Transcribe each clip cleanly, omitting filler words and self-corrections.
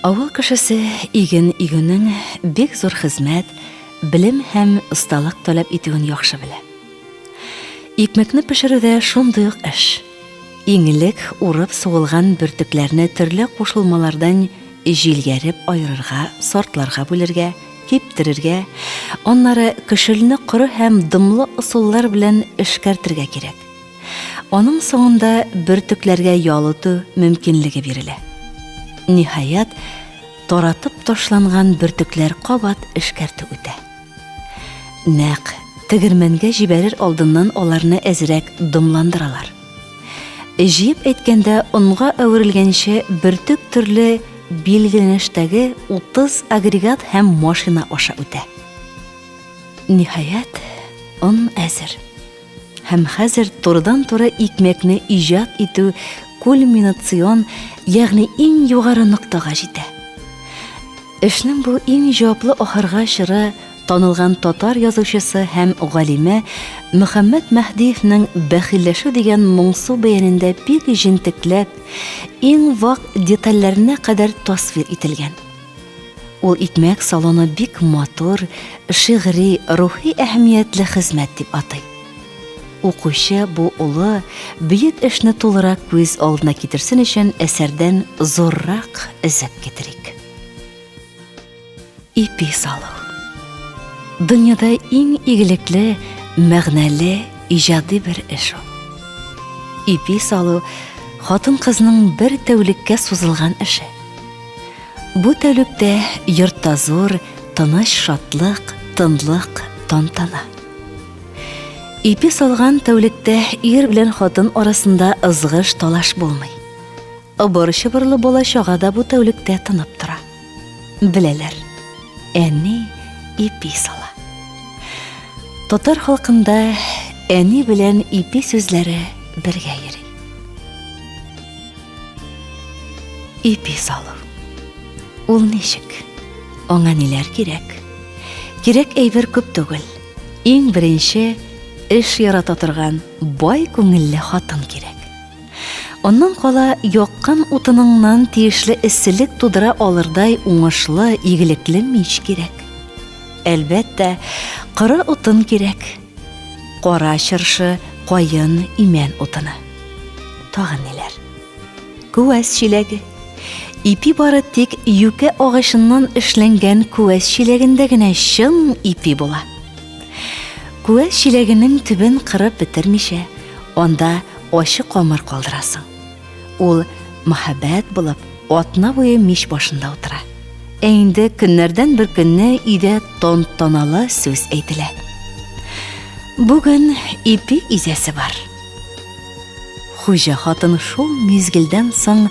Авыл кешесе иген игүнең бик зур хезмәт, белем һәм осталык таләп итүен яхшы белә. Икмәкне пешерү дә шундый ук эш. Иң элек урып сугылган бөртекләрне төрле кушылмалардан җилгәреп аерырга, сортларга бүлергә, киптерергә, аннары көшелне коры һәм дымлы ысуллар белән эшкәртергә кирәк. Аның соңында бөртекләргә ял итү мөмкинлеге бирелә. Ниһаять, таратып ташланган бөртекләр кабат эшкәртү үтә. Нәкъ тегермәнгә җибәрер алдыннан аларны әзрәк дымландыралар. Җыеп әйткәндә, онга әверелгәнче бөртек төрле билгеләнештәге 30 агрегат һәм машина аша үтә. Ниһаять, он әзер. Һәм хәзер турыдан-туры икмәкне иҗат итү кульминацион, ягъни иң югары ноктага җитә. Эшнең бу иң җаваплы ахыргы чоры танылган татар язучысы һәм галиме Мөхәммәт Мәһдиевнең Бәхилләшү дигән моңсу бәянендә бик җентекләп, иң вак детальләренә кадәр тасвир ителгән. Ул икмәк салуны бик матур, шигъри, рухи әһәмиятле хезмәт дип атый. Укучы бу олы, бөек эшне тулырак күз алдына китерсен өчен әсәрдән зуррак өзек китерик. Ипи салу. Дөньяда иң игелекле, мәгънәле, иҗади бер эш ул. Ипи салу хатын-кызның бер тәүлеккә сузылган эше. Бу тәүлектә йортта зур, тыныч шатлык, тынлык, тантана. Ипи салган тәүлектә ир белән хатын арасында ызгыш-талаш булмый. Ыбыр-чыбырлы бала-чага да бу тәүлектә тынып тора. Беләләр, әни ипи сала. Татар халкында әни белән ипи сүзләре бергә йөри. Ипи салу. Ул ничек? Аңа ниләр кирәк? Кирәк әйбер күп түгел. Иң беренче эш ярата торган бай күңелле хатын кирәк. Аннан кала яккан утыныңнан тиешле эсселек тудыра алырдай уңышлы, игелекле мич кирәк. Әлбәттә, коры утын кирәк. Кара чыршы, каен, имән утыны. Тагын ниләр? Күәс чиләге. Ипи бары тик юкә агачыннан эшләнгән күәс чиләгендә генә чын ипи була. Күәс чиләгенең төбен кырып бетермичә, анда ачы камыр калдырасың. Ул мәһабәт булып, атна буе мич башында утыра. Ә инде көннәрдән бер көнне өйдә тантаналы сүз әйтелә. Бүген ипи изәсе бар. Хуҗа хатын шул мизгелдән соң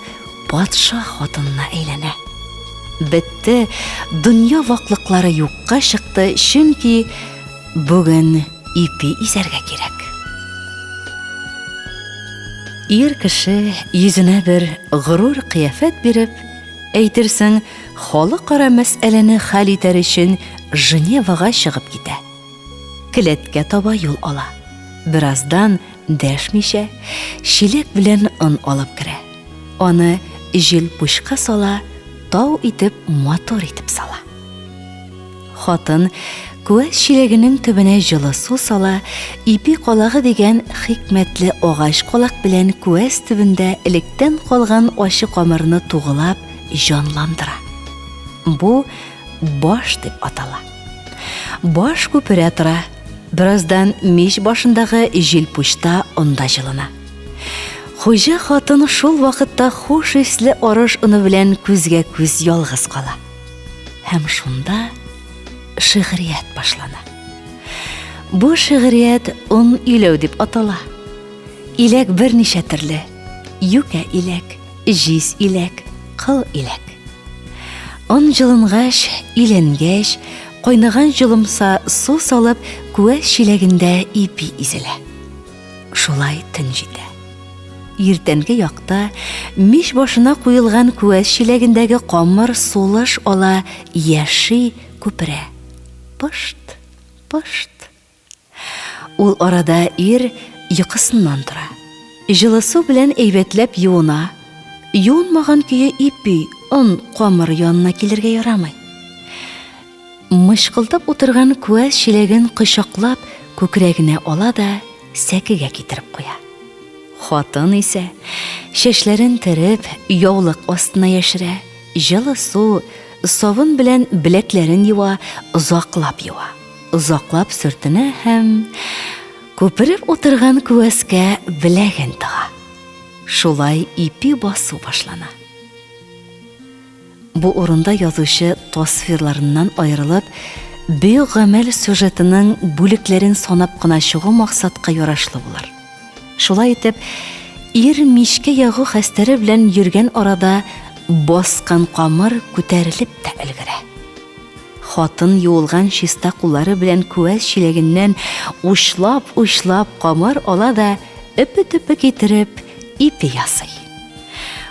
патша хатынына әйләнә. Бетте, дөнья ваклыклары юкка чыкты, чөнки бүген ипи изәргә кирәк. Ир кеше йөзенә бер горур кыяфәт биреп, әйтерсең, халыкара мәсьәләне хәл итәр өчен Женевага чыгып китә. Келәткә таба юл ала. Бераздан дәшмичә, чиләк белән он алып керә. Аны җилпучка сала, тау итеп матур итеп сала. Хатын күәс чиләгенең төбенә җылы су сала, ипи калагы дигән хикмәтле агач калак белән күәс төбендә электән калган ачы камырны тугылап җанландыра. Бу баш дип атала. Баш күперә тора. Бераздан мич башындагы җилпучта он да җылына. Хуҗа хатын шул вакытта хуш исле арыш оны белән күзгә күз ялгыз кала. Һәм шунда шигърият башлана. Бу шигърият он иләү дип атала. Иләк берничә төрле. Юкә иләк, җиз иләк, кыл иләк. Он җылынгач, иләнгәч, кайнаган җылымса су салып, күәс чиләгендә ипи изелә. Шулай төн җитә. Иртәнге якта мич башына куелган күәс чиләгендәге камыр сулыш ала, яши, күперә. Пышт, пышт. Ул арада ир йокысыннан тора. Җылы су белән әйбәтләп юына. Юынмаган көе ипи, Он камыр янына килергә ярамый. Мычкылдап утырган күәс чиләген кочаклап күкрәгенә ала да сәкегә китереп куя. Хатын исә, чәчләрен төреп, яулык астына яшерә, җылы су, сабын белән беләкләрен юа, озаклап юа, озаклап сөртенә һәм күпереп утырган күәскә беләген тыга. Шулай ипи басу башлана. Бу урында язучы тасвирларыннан аерылып, бөек гамәл сюжетының бүлекләрен санап кына чыгу максатка ярашлы булыр. Шулай итеп, ир мичкә ягу хәстәре белән йөргән арада баскан камыр күтәрелеп тә өлгерә. Хатын юылган чиста куллары белән күәс чиләгеннән учлап-учлап камыр ала да өпе-төпе китереп ипи ясый.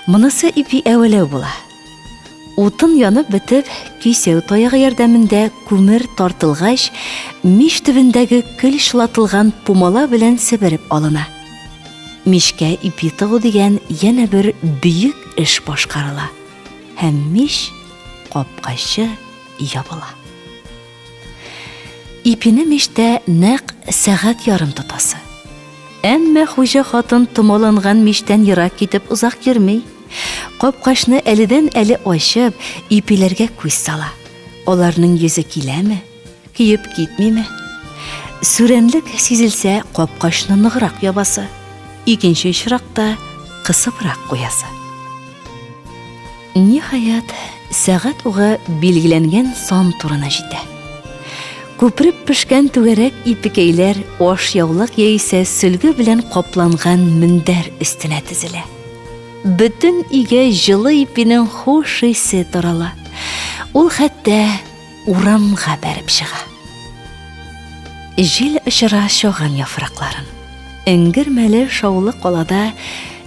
Монысы ипи әвәләү була. Утын янып бетеп, кисәү таягы ярдәмендә күмер тартылгач, мич төбендәге көл чылатылган пумала белән себереп алына. Мичкә ипи тыгу дигән янә бер бөек эш башкарыла һәм мич капкачы ябыла. Ипине мичтә нәкъ сәгать ярым тотасы. Әмма хуҗа хатын томаланган мичтән ерак китеп озак йөрми. Капкачны әледән-әле ачып, ипиләргә күз сала. Аларның йөзе киләме? Көеп китмиме? Сүрәнлек сизелсә, капкачны ныграк ябасы. Икенче очракта кысыбрак куясы. Ниһаять, сәгать угы билгеләнгән сан турына җитә. Күпереп пешкән түгәрәк ипекәйләр ашъяулык яисә сөлге белән капланган мендәр өстенә тезелә. Бөтен өйгә җылы ипинең хуш исе тарала. Ул хәтта урамга бәреп чыга. Җил очыра чаган яфракларын. Эңгермәле шаулы калада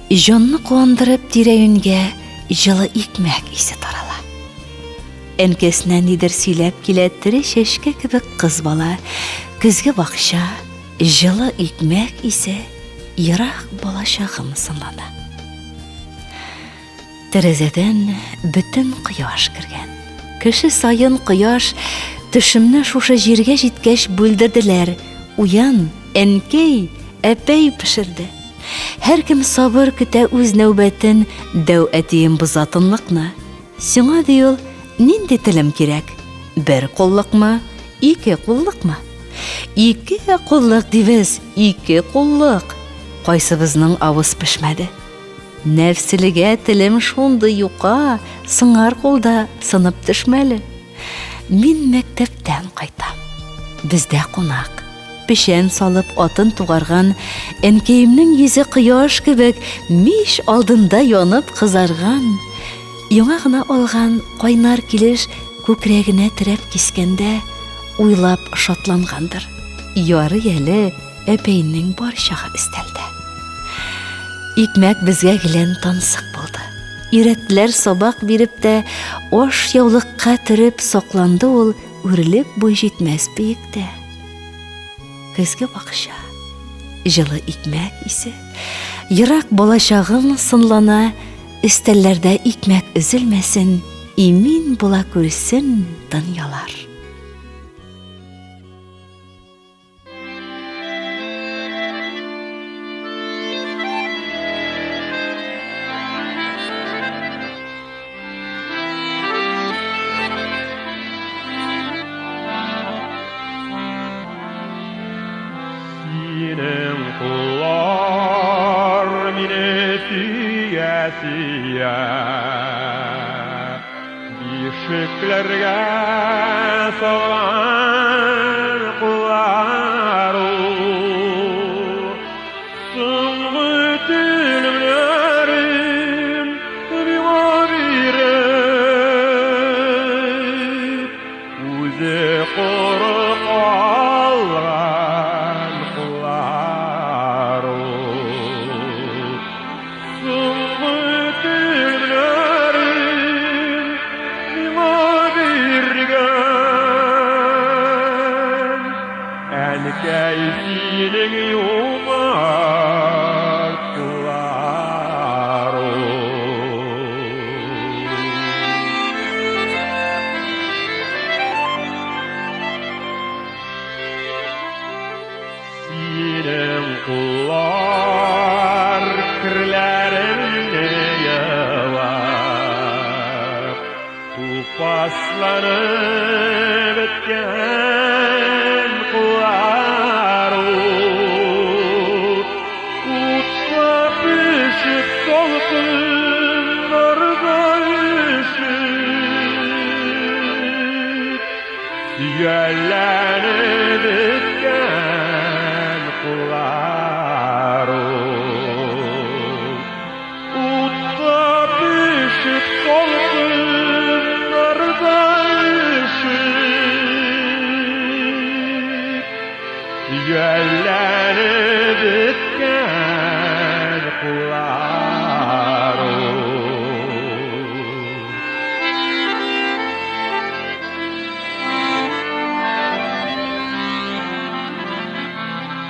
җанны куандырып тирә-юньгә җылы икмәк исе тарала. Әнкәсенә нидер сөйләп килә тере чәчкә кебек кыз бала. Көзге бакча, җылы икмәк исе, ерак балачагым сынлана. Тәрәзәдән бөтен кояш кергән. Кеше саен кояш төшемне шушы җиргә җиткәч бүлдерделәр. Уян, әнкәй, әпәй пешерде. Һәркем сабыр көтә үз нәүбәтен, дәү әтием боза тынлыкны. Сиңа, ди ул, нинди телем кирәк? Бер куллыкмы, ике куллыкмы? Ике куллык дибез, ике куллык. Кайсыбызның авыз пешмәде? Нәфселегә телем шундый юка, сыңар кулда сынып төшмәле. Мин мәктәптән кайтам. Бездә кунак. Печән салып атын тугарган әнкәемнең йөзе кояш кебек мич алдында янып кызарган. Яңа гына алган кайнар килеш күкрәгенә терәп кискәндә уйлап шатлангандыр. Ярый әле Әпәйнең бар чагы өстәлдә. Икмәк безгә гелән тансык булды. Өйрәттеләр сабак биреп тә, аш яулыкка төреп сакланды ул үрелеп буй җитмәс биектә. Көзге бакча, җылы икмәк исе, ерак балачагым сынлана, өстәлләрдә икмәк өзелмәсен, имин була күрсен дөньялар. Синең куллар мине сөя-сөя Бишекләргә салган куллар ул. Соңгы телемнәрен миңа биреп, үзе коры калган куллар ул. Соңгы телемнәрен миңа биргән Әнкәй синең юмарт кулларың. Ласланып беткән куллар ул. Утта пешеп салкыннарда өшеп, Сөялләнеп беткән куллар ул. Утта пешеп салкыннарда өшеп, Сөялләнеп беткән куллар ул.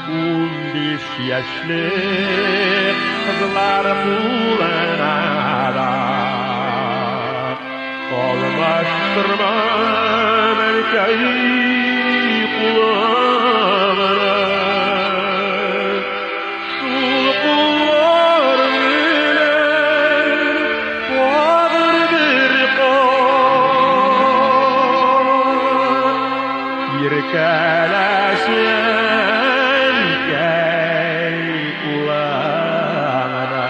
15 яшьлек кызлар кулына да Алмаштырма әнкәй кулымны. Шул куллар белән тагын бер кат Иркәләсен әнкәй кулыңны.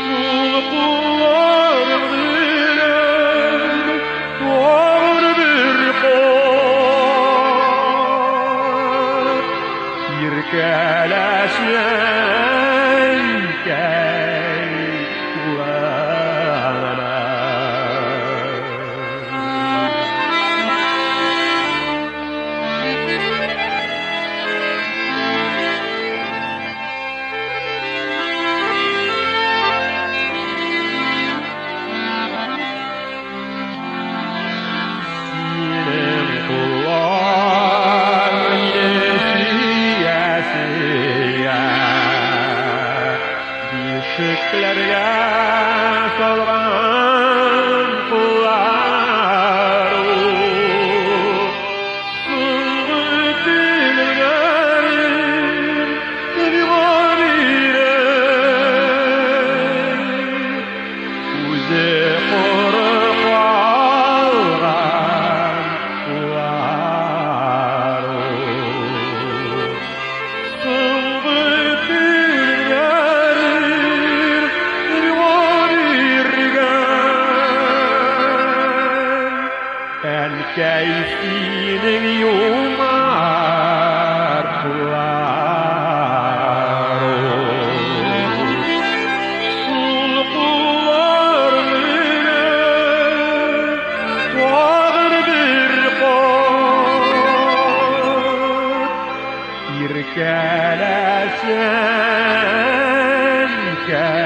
Шул куллар белән тагын бер кат Иркәләсен әнкәй кулыңны. Синең куллар мине сөя-сөя Бишекләргә салган куллар ул. Соңгы телемнәрен миңа биреп, Үзе коры калган куллар ул. Соңгы телемнәрен миңа биргән Әнкәй синең юмарт куллар ул. Шул куллар белән тагын бер кат Иркәләсәң әнкәй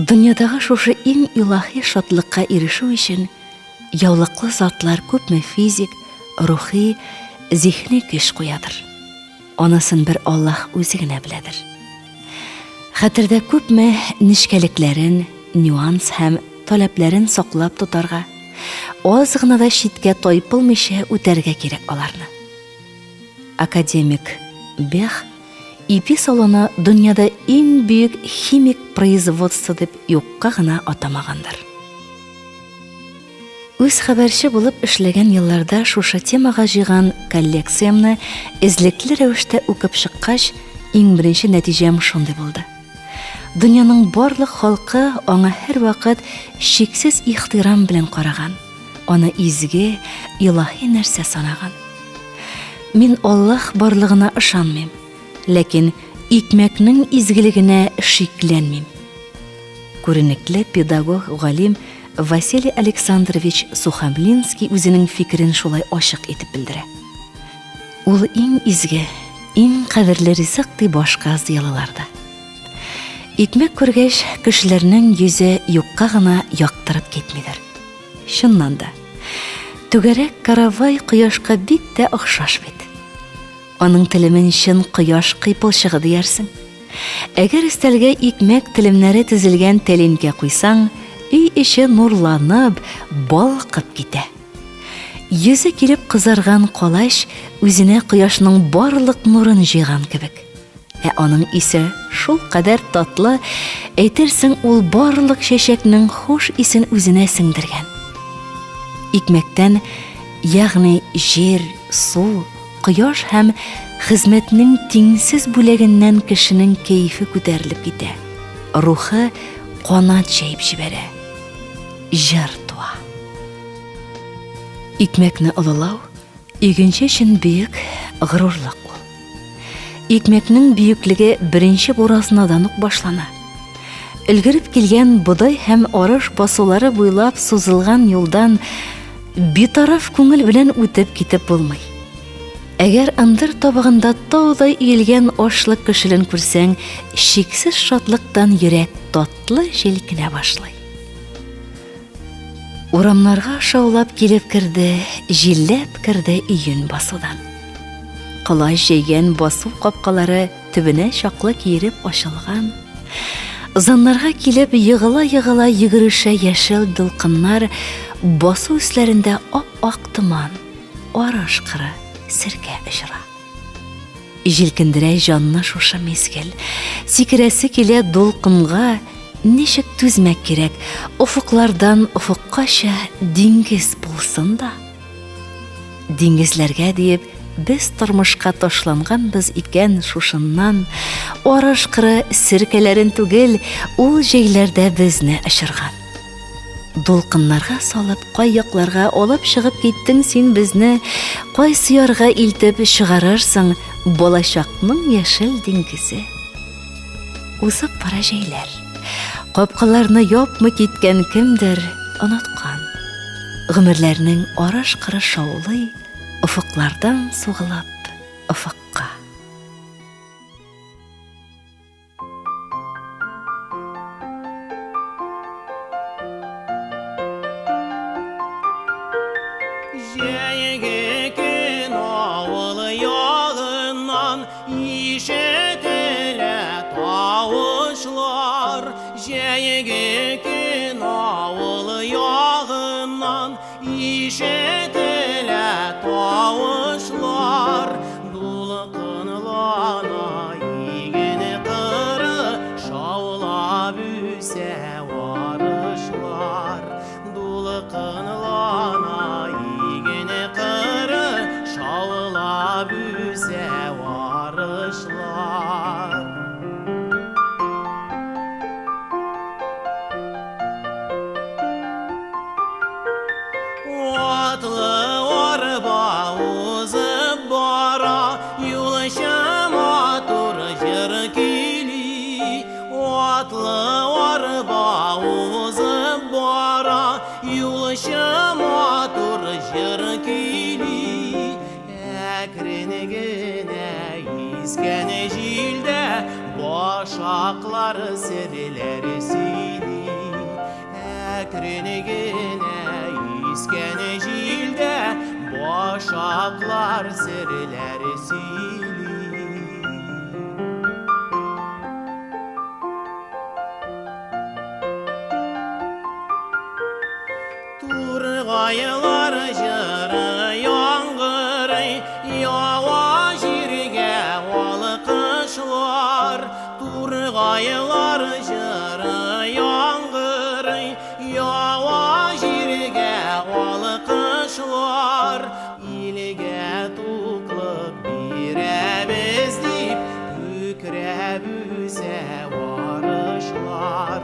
Дөньядагы шушы иң илаһи шатлыкка ирешү өчен яулыклы затлар күпме физик, рухи, зиһни көч куядыр. Анысын бер Аллаһ үзе генә беләдер. Хәтердә күпме нечкәлекләрен, нюанс һәм таләпләрен саклап тотарга, аз гына да читкә тайпылмыйча үтәргә кирәк аларны. Академик Бех ипи салоны дөньяда иң бөек химик производство дип юкка гына атамагандыр. Үз хәбәрче булып эшләгән елларда шушы темага җыйган коллекциямне эзлекле рәвештә укып чыккач, иң беренче нәтиҗәм шундый булды. Дөньяның барлык халкы аңа һәрвакыт чиксез ихтирам белән караган, аны изге, илаһи нәрсә санаган. Мин Аллаһ барлыгына ышанмыйм, ләкин икмәкнең изгелегенә шикләнмим. Күренекле педагог-галим Василий Александрович Сухомлинский үзенең фикерен шулай ачык итеп белдерә. Ул иң изге, иң кадерле ризык ди башка зыялылар да. Икмәк күргәч, кешеләрнең йөзе юкка гына яктырып китмидер. Чыннан да, түгәрәк каравай кояшка бик тә охшаш бит. Аның телемен чын кояш кыйпылчыгы диярсең. Әгәр өстәлгә икмәк телемнәре тезелгән тәлинкә куйсаң, Өй эче нурланып, балкып китә. Йөзе килеп кызарган калач үзенә кояшның барлык нурын җыйган кебек. Ә аның исе шул кадәр татлы, әйтерсең ул барлык чәчәкнең хуш исен үзенә сеңдергән. Икмәктән, ягъни җир, су, кояш һәм хезмәтнең тиңсез бүләгеннән кешенең кәефе күтәрелеп китә, рухы канат җәеп җибәрә, җыр туа. Икмәкне олылау Игенче өчен бөек горурлык ул. Икмәкнең бөеклеге беренче буразнадан ук башлана. Өлгереп килгән бодай һәм арыш басулары буйлап сузылган юлдан битараф күңел белән үтеп китеп булмый. Әгәр ындыр табагында таудай өелгән ашлык көшелен күрсәң, чиксез шатлыктан йөрәк татлы җилкенә башлый. Урамнарга шаулап килеп керде, җилләп керде июнь басудан. Колач җәйгән басу капкалары төбенә чаклы киереп ачылган. Ызаннарга килеп егыла-егыла йөгерешә яшел дулкыннар, басу өсләрендә ап-ак томан, арыш кыры серкә очыра. Җилкендерә җанны шушы мизгел. Сикерәсе килә дулкынга, ничек түзмәк кирәк, офыклардан офыккача диңгез булсын да. Диңгезләргә диеп без тормышка ташланганбыз икән шушыннан, арыш кыры серкәләрен түгел, ул җәйләрдә безне очырган. Дулкыннарга салып, кай якларга алып чыгып киттең син безне, кайсы ярга илтеп чыгарырсың балачакның яшел диңгезе. Узып бара җәйләр. Капкаларны япмый киткән кемдер оныткан. Гомерләрнең арыш кыры шаулый, офыклардан сугылып, офыкка. Җәйге көн авыл ягыннан ишетелә тавышлар. Җәйге көн авыл ягыннан Ишетелә тавышлар, Дулкынлана иген кыры, Шаулап үсә арышлар. Дулкынлана иген кыры, Шаулап үсә арышлар. Атлы арба узып бара, Юлчы матур җыр көйли. Атлы арба узып бара, Юлчы матур җыр көйли. Әкрен генә искән җилдә Башаклар серләр сөйли. Әкрен генә искән җилдә Башаклар серләр сөйли. Тургайлар җыры яңгырый, Ява җиргә алкышлар. Тургайлар җыры яңгырый, Ява җиргә алкышлар. Илгә туклык бирәбез дип, Күкрәп үсә арышлар.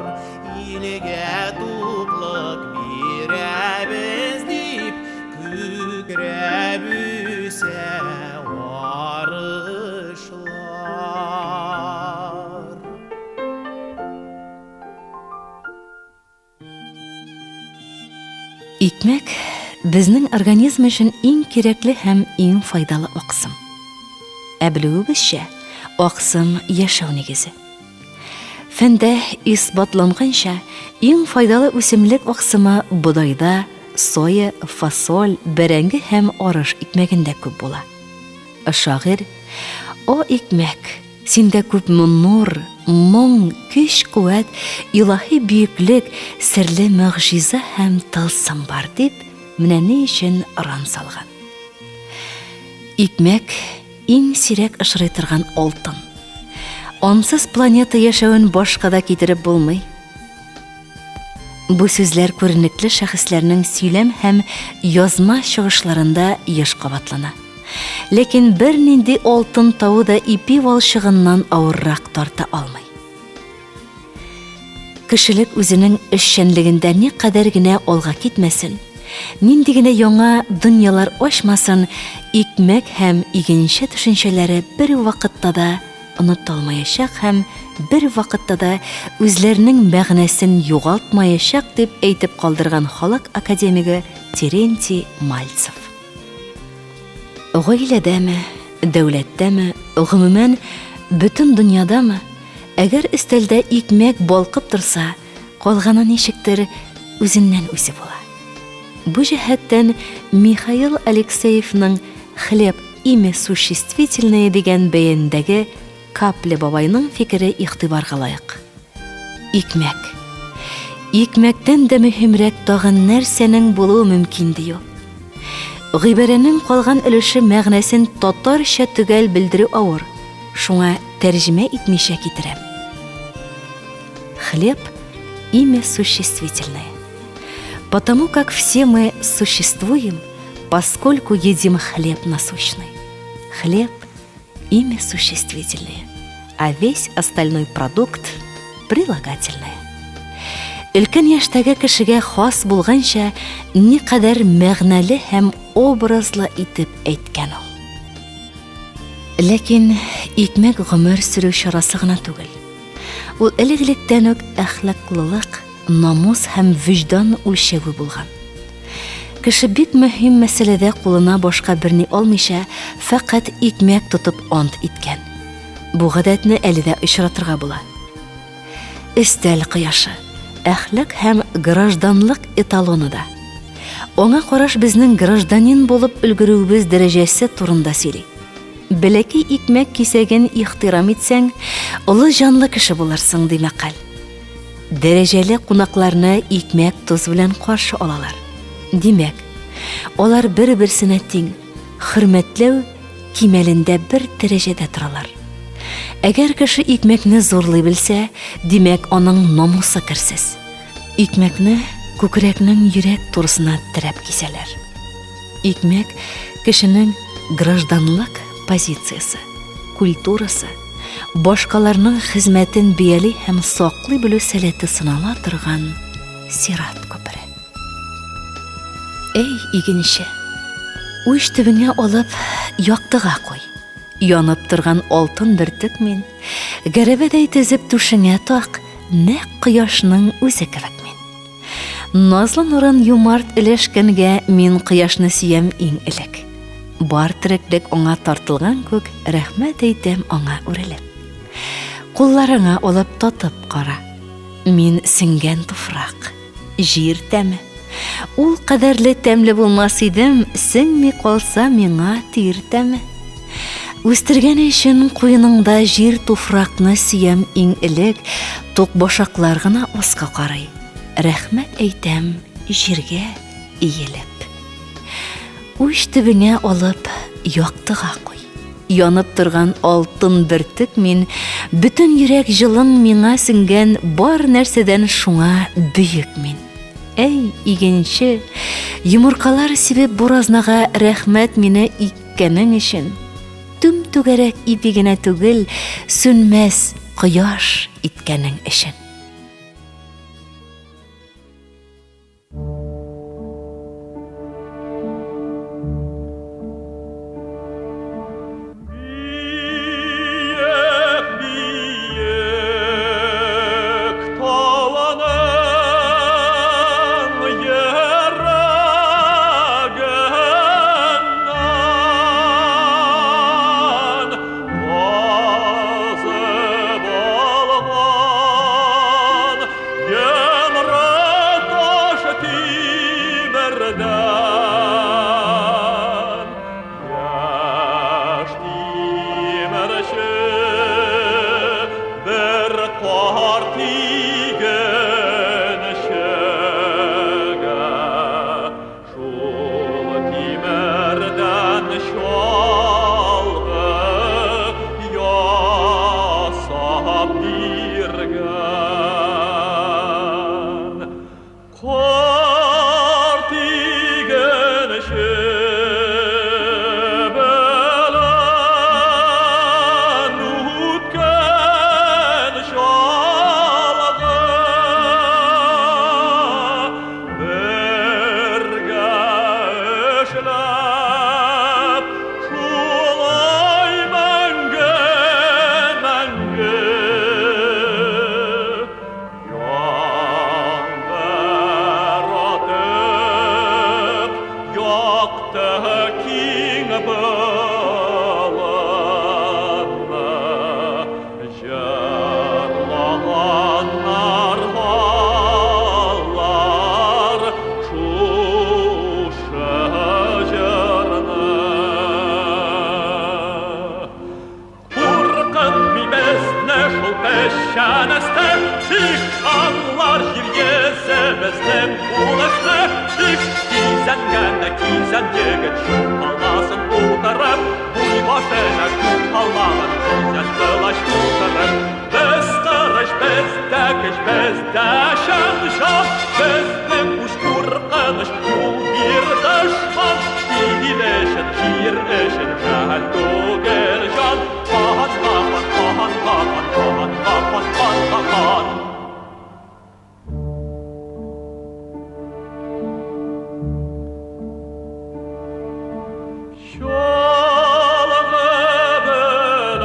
Илгә туклык бирәбез дип, күкрәп үсә арышлар. Икмәк безнең организм өчен иң кирәкле һәм иң файдалы аксым. Ә белүебезчә, аксым яшәү нигезе. Фәндә исбатланганча, иң файдалы үсемлек аксымы бодайда, соя, фасоль, бәрәңге һәм арыш икмәгендә күп була. Шагыйрь, О икмәк! Синдә күпме нур, моң, көч-куәт, илаһи бөеклек, серле могҗиза һәм тылсым бар, дип, менә ни өчен оран салган. Икмәк, иң сирәк очрый торган алтын. Ансыз планета яшәвен башка да китереп булмый. Бу сүзләр күренекле шәхесләрнең сөйләм һәм язма чыгышларында еш кабатлана. Ләкин бернинди алтын тавы да ипи валчыгыннан авыррак тарта алмый. Кешелек үзенең эшчәнлегендә никадәр генә алга китмәсен, нинди генә яңа дөньялар ачмасын, икмәк һәм игенче төшенчәләре бервакытта да онытылмаячак һәм бервакытта да үзләренең мәгънәсен югалтмаячак, дип әйтеп калдырган халык академигы Терентий Мальцев. Гаиләдәме, дәүләттәме, гомумән, бөтен дөньядамы, әгәр өстәлдә икмәк балкып торса, калганы ничектер үзеннән-үзе була. Бу җәһәттән Михаил Алексеевның Хлеб, имя существительное дигән бәянендәге Капля бабайның фикере игътибарга лаек. Икмәк. Икмәктән дә мөһимрәк тагын нәрсәнең булуы мөмкин ди ул. Гыйбарәнең калган өлеше мәгънәсен татарча төгәл белдерү авыр, шуңа тәрҗемә итмичә китерәм. Хлеб – имя существительное. Потому как все мы существуем, поскольку едим хлеб насущный. Хлеб – имя существительное, а весь остальной продукт прилагательное. Өлкән яшьтәге кешегә хас булганча, никадәр мәгънәле һәм образлы итеп әйткән ул. Ләкин икмәк гомер сөрү чарасы гына түгел. Ул элек-электән үк әхлаклылык, намус һәм вөҗдан үлчәве булган. Кеше бик мөһим мәсьәләдә кулына башка берни алмыйча, фәкать икмәк тотып ант иткән. Бу гадәтне әле дә очратырга була. Өстәл кояшы, әхлак һәм гражданлык эталоны да. Аңа караш безнең гражданин булып өлгерүебез дәрәҗәсе турында сөйли. Бәләкәй икмәк кисәген ихтирам итсәң, олы җанлы кеше булырсың, ди мәкаль. Дәрәҗәле кунакларны икмәк-тоз белән каршы алалар. Димәк, алар бер-берсенә тиң, хөрмәтләү кимәлендә бер дәрәҗәдә торалар. Әгәр кеше икмәкне зурлый белсә, димәк, аның намусы керсез. Икмәкне күкрәкнең йөрәк турысына терәп кисәләр. Икмәк кешенең гражданлык позициясе, культурасы, башкаларның хезмәтен бәяли һәм саклый белү сәләте сынала торган сират күпере. Әй, игенче, уч төбеңә алып, яктыга куй. Янып торган алтын бөртек мин, гәрәбәдәй тезеп түшеңә так, нәкъ кояшның үзе кебек мин. Назлы нурын юмарт өләшкәнгә мин кояшны сөям иң элек. Бар тереклек аңа тартылган күк, рәхмәт әйтәм аңа үрелеп. Кулларыңа алып татып кара. Мин сеңгән туфрак, җир тәме. Ул кадәрле тәмле булмас идем, сеңми калса миңа тир тәме. Үстергән өчен куеныңда җир туфракны сөям иң элек, тук башаклар гына аска карый. Рәхмәт әйтәм җиргә иелеп. Уч төбеңә алып, яктыга куй. Янып торган алтын бөртек мин, бөтен йөрәк җылың миңа сеңгән бар нәрсәдән шуңа бөек мин. Әй, игенче, йомыркалар сибеп буразнага рәхмәт мине иккәнең өчен. Түм-түгәрәк ипи генә түгел, сүнмәс кояш иткәнең өчен. Эшләп, шулай мәңге, мәңге. Яңгыратып, якты киң болынны Җырлаганнар алар шушы җырны. Куркытмый безне шул песчан өсте, Тик аңлар җир йөзе безнең ул эшне. Тик кизәнгән дә кизән егет Чукалмасын утырып, Буй башына күк алмаган Кизән кылач тутырып. Без тырыш, бездә көч, бездә чын җан, Безнең үч куркыныч, юл бир дошман. Ил өчен, җир өчен жәл түгел җан. Канга кан, канга кан, канга кан, канга кан. Чалгы белән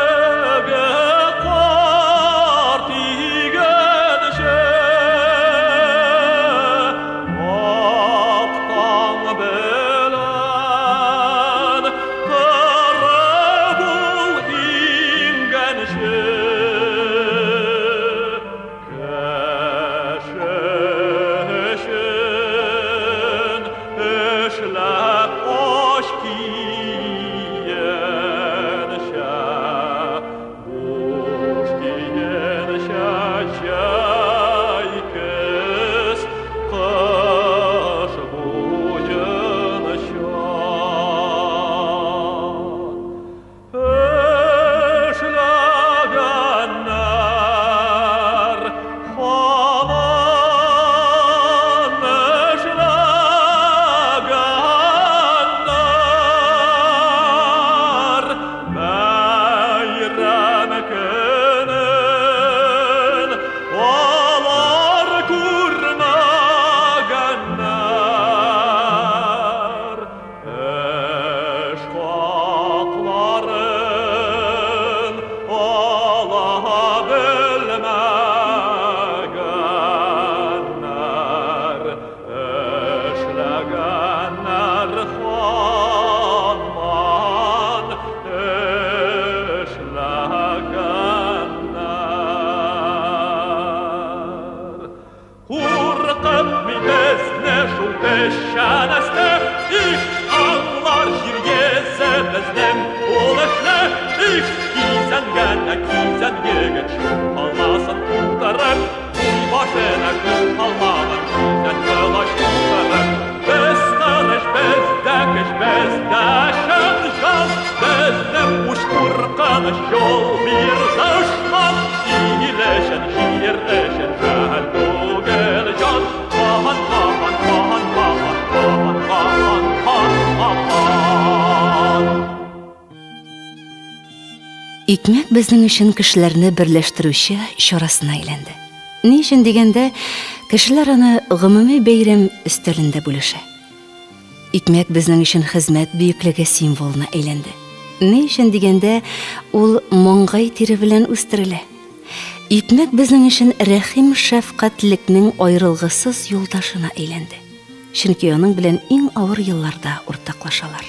әлеге кар тигәнче, Ак таң белән торып ул иңгәнче. Кеше өчен эшләп ач киенчә, буш киенчә җәй, көз, кыш буенча. Эшләгәннәр, һаман эшләгәннәр, бәйрәм көнен алар күрмәгәннәр. Эш хакларын ала белмәгәннәр, эшләгәннәр һаман эшләгәннәр. Куркытмый безне шул песчан өсте, Их, аңлар җир йөзе безнең ул эшне. Их, кизәнгән дә кизән егет Чукалмасын тутырып, Буй башына күк алмаган Кизән кылач тутырып. Без тырыш, бездә көч, бездә чын җан, Безнең үч куркыныч, юл бир дошман. Ил өчен, җир өчен жәл түгел җан. Кан, кан, кан, кан, кан, кан, кан, кан. Икмәк безнең өчен кешеләрне берләштерүче чарасына әйләнде. Ни өчен дигәндә, кешеләр аны гомуми бәйрәм өстәлендә бүлешә. Икмәк безнең өчен хезмәт бөеклеге символына әйләнде. Ни өчен дигәндә, ул маңгай тире белән үстерелә. Икмәк безнең өчен рәхим-шәфкатьлекнең аерылгысыз юлдашына әйләнде. Чөнки аның белән иң авыр елларда уртаклашалар.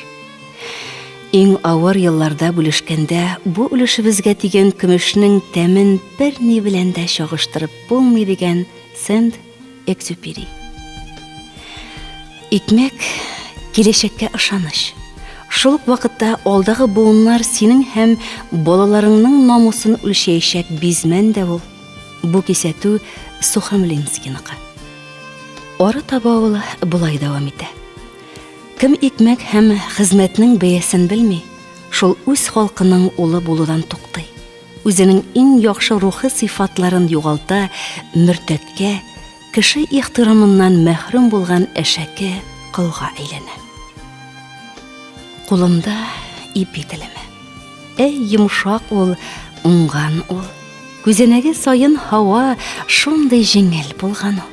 Иң авыр елларда бүлешкәндә бу өлешебезгә тигән көмешнең тәмен берни белән дә чагыштырып булмый дигән Сент-Экзюпери. Икмәк, киләчәккә ышаныч. Шул ук вакытта алдагы буыннар синең һәм балаларыңның намусын үлчәячәк бизмән дә ул. Бу кисәтү Сухомлинскийныкы. Ары таба ул болай дәвам итә. Кем икмәк һәм хезмәтнең бәясен белми, шул үз халкының улы булудан туктый. Үзенең иң яхшы рухи сыйфатларын югалта, мөртәткә, кеше ихтирамыннан мәхрүм булган әшәке колга әйләнә. Кулымда ипи телеме. Әй, йомшак ул, уңган ул. Күзәнәге саен һава шундый җиңел булган ул.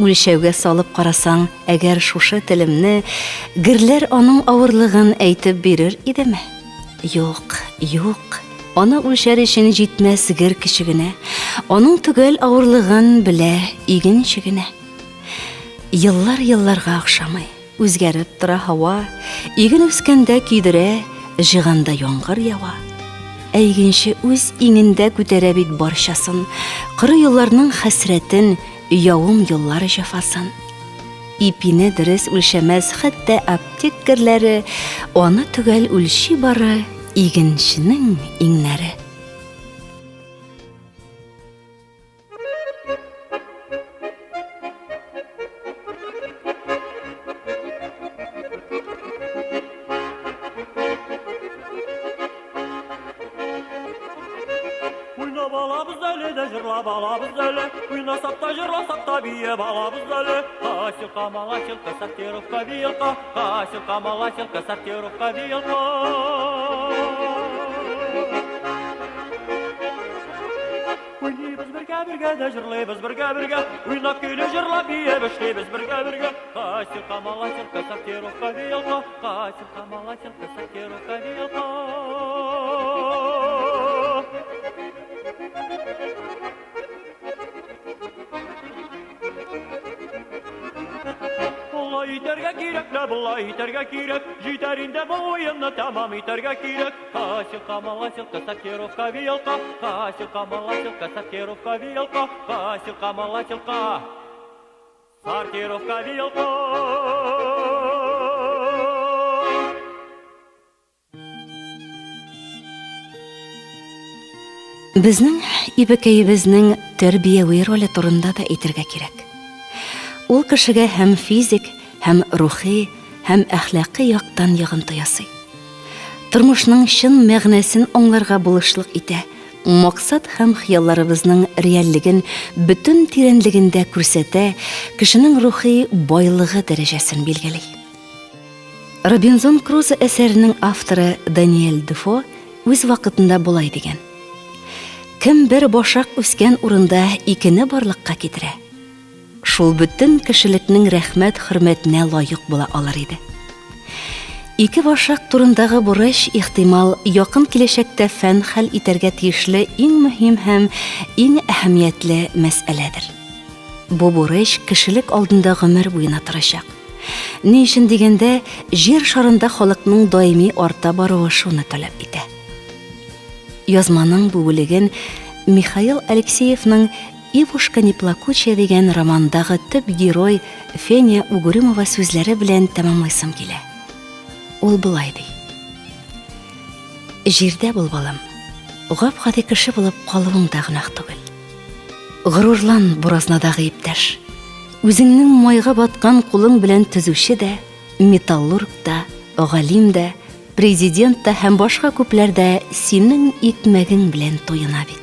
Үлчәүгә салып карасаң, әгәр шушы телемне, герләр аның авырлыгын әйтеп бирер идеме? Юк, юк, аны үлчәр өчен җитмәс гер көче генә, аның төгәл авырлыгын белә игенче генә. Еллар елларга охшамый. Үзгәреп тора һава, иген үскәндә көйдерә, җыйганда яңгыр ява. Ә игенче үз иңендә күтәрә бит барчасын, коры елларның хәсрәтен, явым еллар җәфасын. Ипине дөрес үлчәмәс хәтта аптек керләре, аны төгәл үлчи бары игенченең иңнәре. Уйнап алабыз әле дә җырлап алабыз әле. Уйнасак та җырласак та биеп алабыз әле. Касилка, маласилка, сортировка, вилка. Касилка, маласилка, сортировка, вилка. Уйныйбыз бергә-бергә дә җырлыйбыз бергә-бергә. Уйнап көйле җырлап биеп эшлибез бергә-бергә. Касилка, маласилка, сортировка, вилка. Касилка, маласилка, сортировка, вилка. Болай итәргә кирәк лә, болай итәргә кирәк. Җитәр инде бу уенны тәмам итәргә кирәк. Касилка, маласилка, сортировка, вилка. Касилка, маласилка, сортировка, вилка. Касилка, маласилка, сортировка, вилка. Безнең ибекәебезнең тәрбияви роле турында да әйтергә кирәк. Ул кешегә һәм физик, һәм рухи, һәм әхлакый яктан йогынты ясый. Тормышның чын мәгънәсен аңларга булышлык итә, максат һәм хыялларыбызның реальлеген бөтен тирәнлегендә күрсәтә, кешенең рухи байлыгы дәрәҗәсен билгели. Робинзон Крузо әсәренең авторы Даниэль Дефо үз вакытында болай дигән: Кем бер башак үскән урында икене барлыкка китерә, шул бөтен кешелекнең рәхмәт-хөрмәтенә лаек була алыр иде. Ике башак турындагы бурыч, ихтимал, якын киләчәктә фән хәл итәргә тиешле иң мөһим һәм иң әһәмиятле мәсьәләдер. Бу бурыч кешелек алдында гомер буена торачак. Ни өчен дигәндә, җир шарында халыкның даими арта баруы шуны таләп итә. Язманың бу бүлеген Михаил Алексеевның Ивушка не плакучая дигән романдагы төп герой Феня Угрюмова сүзләре белән тәмамлыйсым килә. Ул болай ди. Җирдә бул, балам. Гап-гади кеше булып калуың да гөнаһ түгел. Горурлан, буразнадагы иптәш. Үзеңнең майга баткан кулың белән төзүче дә, металлург та, галим дә, президент та һәм башка күпләр дә синең икмәгең белән туена бит.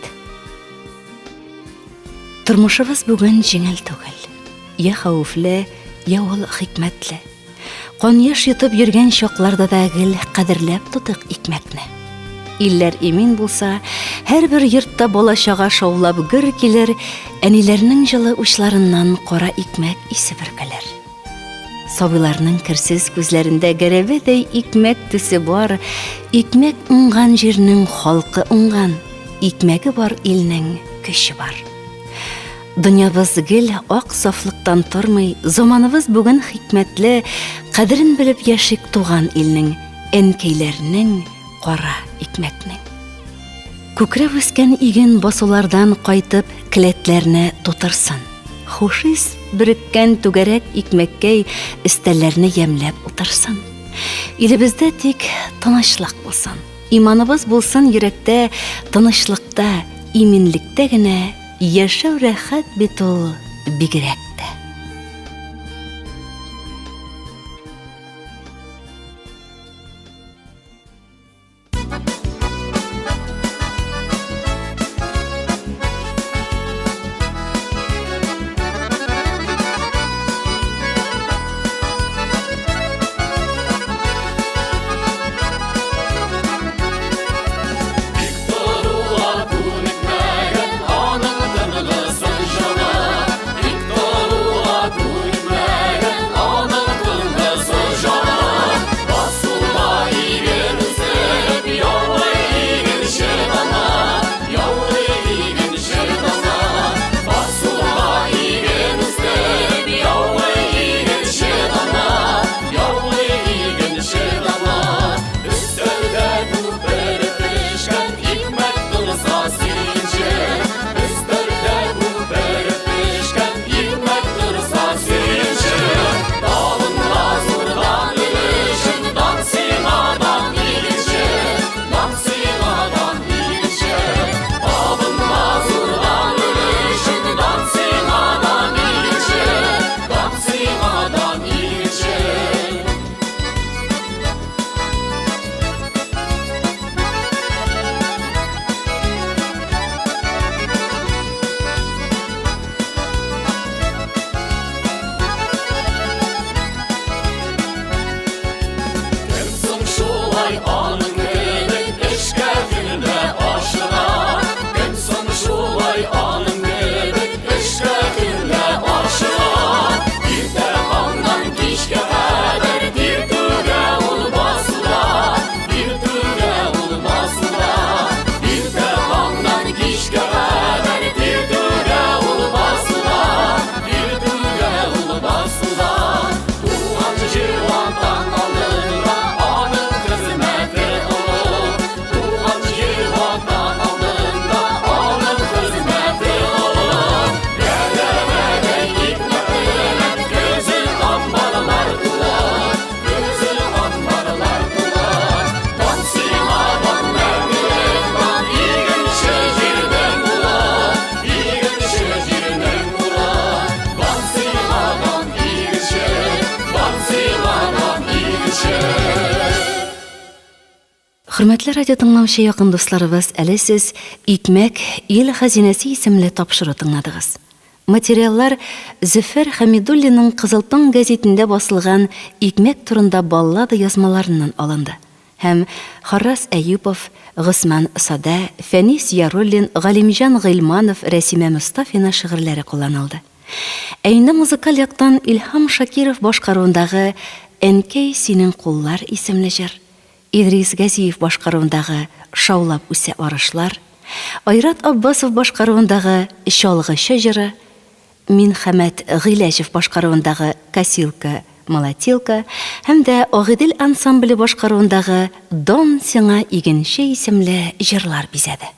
Тормышыбыз бүген җиңел түгел. Я хәвефле, я ул хикмәтле. Кан-яшь йотып йөргән чакларда да гел кадерләп тотык икмәкне. Илләр имин булса, һәрбер йортта бала-чага шаулап гөр килер, әниләрнең җылы учларыннан кара икмәк исе бөркелер. Сабыйларның керсез күзләрендә гәрәбәдәй икмәк төсе бар, икмәк уңган җирнең халкы уңган, икмәге бар илнең көче бар. Дөньябыз гел ак сафлыктан тормый, заманыбыз бүген хикмәтле, кадерен белеп яшик туган илнең, әнкәйләрнең, кара икмәкнең. Күкрәп үскән иген басулардан кайтып, келәтләрне тутырсын. Хуш ис бөреккән түгәрәк икмәккәй өстәлләрне ямьләп утырсын. Илебездә тик тынычлык булсын. Иманыбыз булсын йөрәктә, тынычлыкта, иминлектә генә Яшәү рәхәт бит ул бигрәк тә. Хөрмәтле радио тыңлаучы якын дусларыбыз, әле сез Икмәк, ил хәзинәсе исемле тапшыру тыңладыгыз. Материаллар Зөфәр Хәмидуллинның Кызыл таң гәзитендә басылган Икмәк турында баллада язмаларыннан алынды һәм Харрас Әюпов, Госман Садә, Фәнис Яруллин, Галимҗан Гыйльманов, Рәсимә Мостафина шигырьләре кулланылды. Ә инде музыкаль яктан Илһам Шакиров башкаруындагы Әнкәй, синең куллар исемле җыр, Идрис Газиев башкаруындагы Шаулап үсә арышлар, Айрат Аббасов башкаруындагы Чалгычы җыры, Минхәмәт Гыйләҗев башкаруындагы Косилка, молотилка һәм дә Агыйдел ансамбле башкаруындагы Дан сиңа, игенче исемле җырлар бизәде.